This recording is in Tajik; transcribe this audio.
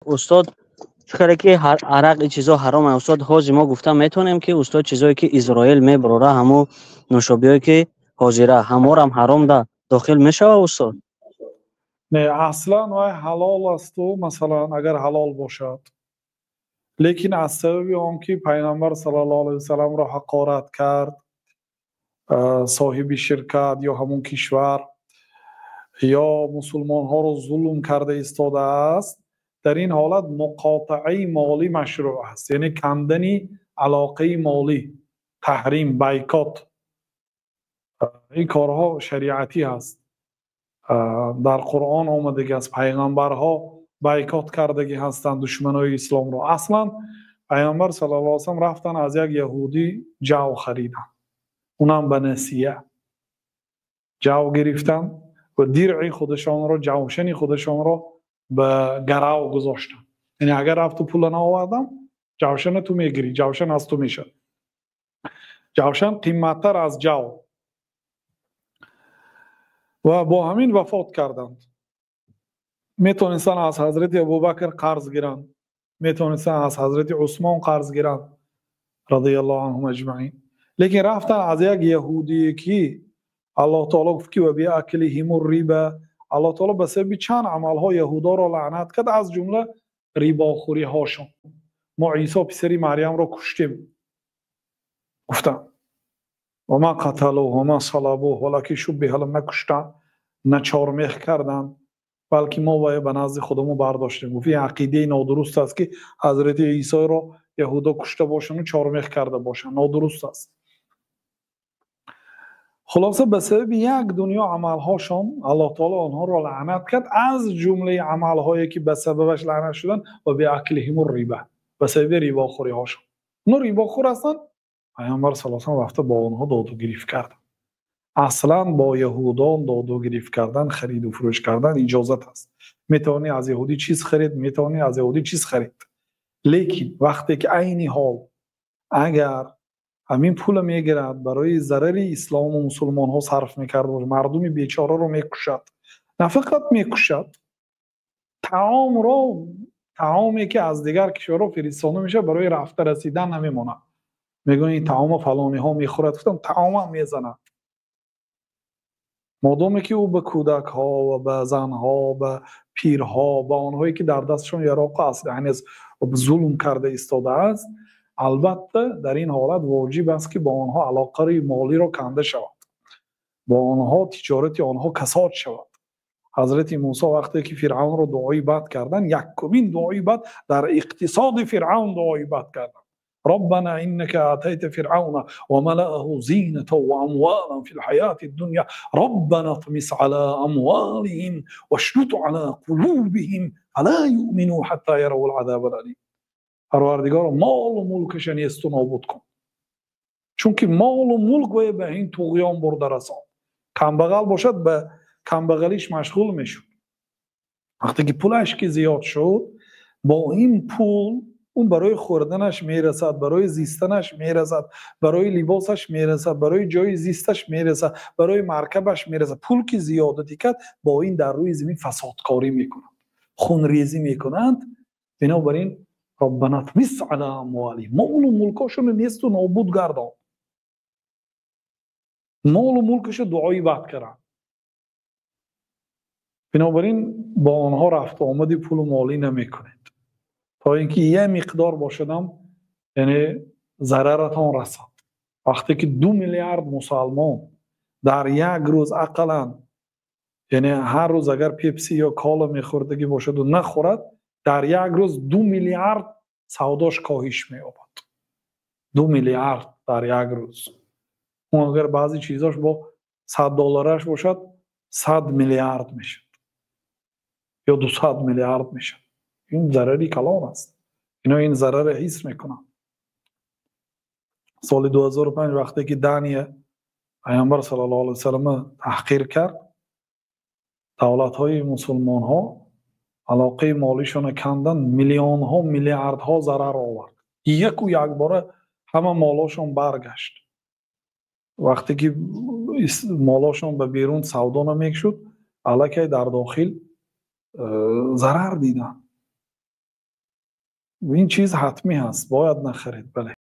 Устод, чӣ хеле ки арақ и чизо ҳаром аст, устод, ҳозир мо гуфта метавонем, ки устод, чизое ки Изроил мебарора, ҳамо нӯшобиҳое ки ҳозира, ҳаморам ҳаром да дохил мешавад, устод? Не, аслан вай ҳалол асту, масалан, агар ҳалол бошад, лекин аз сабаби он ки Пайғамбар саллаллоҳу алайҳи васалламро ҳақорат кард соҳиби ширкат ё ҳамун кишвар, ё мусулмонҳоро зулм карда истодааст, дар ин ҳолат муқотааи молӣ машрӯъ аст, яъне кандани алоқаи молӣ, таҳрим, бойкот. Ин корҳо шариатӣ ҳаст, дар Қуръон омадагӣ аст, пайғамбарҳо бойкот кардагӣ ҳастанд душманои исломро. Аслан Пайғамбар саллаллоҳу алайҳи васаллам рафтан, аз як яҳудӣ ҷав хариданд, унам ба насия ҷав гирифтанд ва диръи худашонро, ҷавшани худашонро ба гарав гузоштанд. Яъне агар рафту пула наовардам, ҷавшана ту мегирӣ, ҷавшан аз ту мешавад. Ҷавшан қимматтар аз ҷав. Ва бо ҳамин вафот карданд. Метавонистанд аз ҳазрати Абубакр қарз гиранд, метавонистанд аз ҳазрати Усмон қарз гиранд, радиаллоҳу анҳум аҷмаин. Лекин рафтанд аз як яҳудие, ки Аллоҳ таоло гуфт, ки ва биаклиҳиму риба. Аллоҳ таоло ба сабаби чанд амалҳо яҳудоро лаънат кард, аз ҷумла рибохӯриҳошон. Мо Исо писари Марьямро куштем, гуфтанд. Вама қаталуҳ вама салабуҳ валакин шуббиҳа лаҳум. Накуштанд, на чормех карданд, балки мо вая ба назди худамон бардоштем. Гуфт, ин ақидаи нодуруст аст, ки ҳазрати Исоро яҳудо кушта бошанду чормех карда бошанд, нодуруст аст. Хулоса, ба сабаби як дунё амалҳошон Аллоҳ таоло онҳоро лаънат кард. Аз ҷумлаи амалҳое ки ба сабабаш лаънат шуданд, ва биаклиҳиму риба, ба сабаби рибохӯриҳошон. Онҳо рибохӯр ҳастанд. Пайғамбар саллаллоҳу алайҳи васаллам рафта бо онҳо доду гирифт карданд. Аслан бо яҳудон доду гирифт кардан, хариду фурӯш кардан иҷозат аст. Метавонӣ аз яҳудӣ чиз харид, метавонӣ аз яҳудӣ чиз харид, лекин вақте ки айни ҳол агар ҳамин пула мегирад, барои зарари ислому мусулмонҳо сарф мекарда бошад, мардуми бечораро мекушад, на фақат мекушад, таомро, таоме ки аз дигар кишварҳо фиристода мешавад, барои рафта расидан намемонад. Мегӯянд, ин таома фалониҳо мехӯрад, гуфтам, таомам мезанад. Модоме ки ӯ ба кӯдакҳо ва ба занҳо, ба пирҳо, ба онҳое ки дар дасташон яроқу аслиҳа нест, зулм карда истодааст, албатта дар ин ҳолат воҷиб аст, ки бо онҳо алоқаи молиро канда шавад, бо онҳо тиҷорати онҳо касод шавад. Ҳазрати Мусо вақте ки Фиръавнро дуои бад карданд, якумин дуои бад дар иқтисоди Фиръавн дуои бад карданд: ربنا إنك آتيت فرعون وملأه زينة وأموالا في الحياة الدنيا ربنا اطمس على أموالهم واشدد على قلوبهم فلا يؤمنوا حتى يروا العذاب الأليم. Парвардигоро, молу мулкаша несту нобуд кун, чунки молу мулк вая ба ин туғён бурда расон. Камбағал бошад, ба камбағалиш машғул мешуд. Вақте ки пулаш ки зиёд шуд, бо ин пул ӯ барои хӯрданаш мерасад, барои зистанаш мерасад, барои либосаш мерасад, барои ҷои зисташ мерасад, барои маркабаш мерасад. Пул ки зиёдатӣ кард, бо ин дар рӯи замин фасодкорӣ мекунад, хунрезӣ мекунанд. Бинобар ин роббана тмис ала амвалиҳим, молу мулкошоно несту нобуд гардон. Молу мулкашо дуои бад карданд. Бинобар ин бо онҳо рафту омади пулу молӣ намекунед, то ин ки як миқдор бошадам, яъне зараратон расад. Вақте ки 2 миллиард мусалмон дар як рӯз ақаллан, яъне ҳар рӯз агар Пепси ё кола мехӯрдагӣ бошаду нахӯрад, дар як рӯз 2 миллиард савдош коҳиш меёбад. 2 миллиард дар як рӯз. Он агар баъзе чизош бо 100 доллараш бошад, 100 миллиард мешавад ё 200 миллиард мешавад. Ин зарари калон аст. Ино ин зараре ҳис мекунанд. Соли 2005 вақте ки Дания Пайғамбар саллаллоҳу алайҳи васаллама таҳқир кард, давлатҳои мусулмонҳо алоқаи молишонро канданд, миллионҳо, миллиардҳо зарар овард. Яку якбора ҳама молошон баргашт. Вақте ки молошон ба берун савдо намекшуд, аллакай дар дохил зарар диданд. Ин чиз ҳатмӣ ҳаст, бояд нахаред, бале.